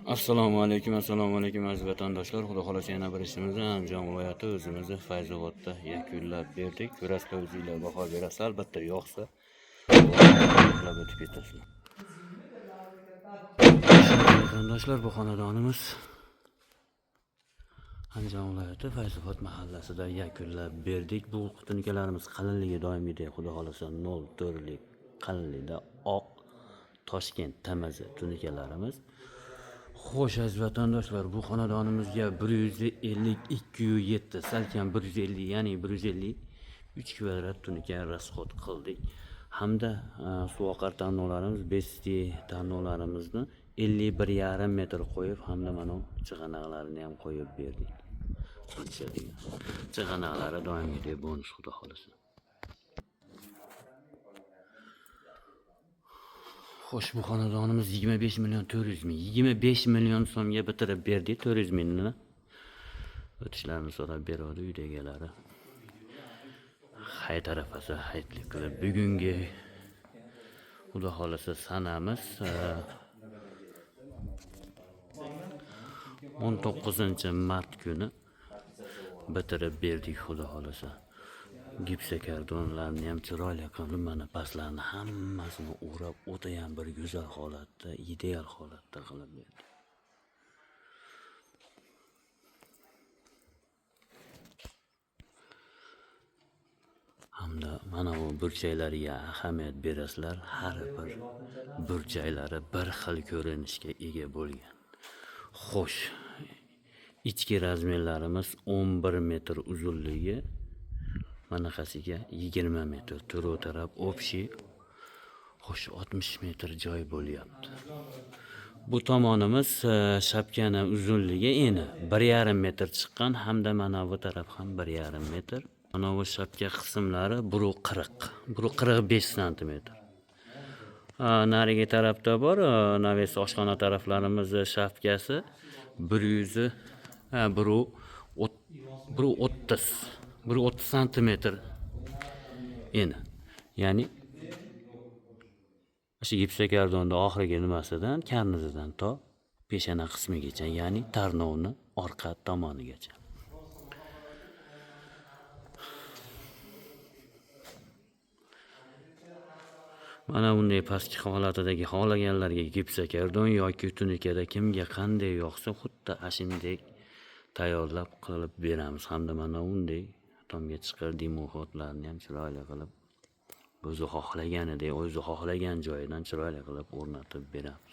Assalomu alaykum, assalomu alaykum aziz vatandoshlar. Xudo xolasa yana bir ishimizni Andijon viloyati o'zimizni Fayzobodda yakunlab berdik. Ko'rasizlar, o'zinglar baho berasizlar. Albatta yoqsa qilib o'tib ketasizlar. Vatandoshlar, bu xonadonimiz Andijon viloyati Fayzobod mahallasida yakunlab berdik. Bu tunukalarimiz qalinligi doimgidek xudo xolasa 0.4 lik qalinlikda oq Toshkent TMZ tunukalarimiz. Xo'sh, aziz vatandoshlar, bu xonadonimizga 152,7, salkam 150, ya'ni 153 kvadrat tunuka rasxod qildik. Hamda suv oqar tarnovlarimiz, Besti tarnovlarimizni 51,5 metr qo'yib, hamda mana chig'anaqlarini ham qo'yib berdik. Chig'anaqlari doimgidek bonus xudo xolasa. Xo'sh, bu xonadonimiz 25 million 400 ming, 25 million so'mga bitirib berdik, 400 mingni o'tishlarini so'rab beradi uyda egalari. Hayit arafasi hayitlik qilib bugungi xudo xolasa sanamiz 19 mart kuni bitirib berdik xudo xolasa. Gipsokardonlarni ham chiroyli qilib, mana pastlarni hammasini o'rab, o'tayam bir go'zal holatda, ideal holatda qilib berdik. Hamda mana bu burchaklarga ahamiyat berasizlar, har bir burchaklari bir xil ko'rinishga ega bo'lgan. Xo'sh, ichki razmerlarimiz 11 metr uzunligi, manaqasiga 20 metr, to'rt taraf общий, xo'sh 60 metr joy bo'lyapti. Bu tomonimiz shapkani uzunligi eni 1,5 metr chiqqan, hamda mana bu taraf ham 1,5 metr. Mana bu shapka qismlari 1,40, 1,45 santimetr. Narigi tarafda bor, naves oshxona taraflarimiz shapkasi 130 santimetr eni. Ya'ni shu gipsokardonni oxirgi nimasidan, karnizidan to peshana qismigacha, ya'ni tarnovni orqa tomonigacha. Mana bunday pastki holatidagi xohlaganlarga gipsokardon yoki tunikada kimga qanday yoqsa xuddi ashunday tayyorlab qilib beramiz. Hamda mana bunday tomga chiqar dimoxodlarni ham chiroyli qilib o'zi xohlaganidek, o'zi xohlagan joyidan chiroyli qilib o'rnatib beramiz.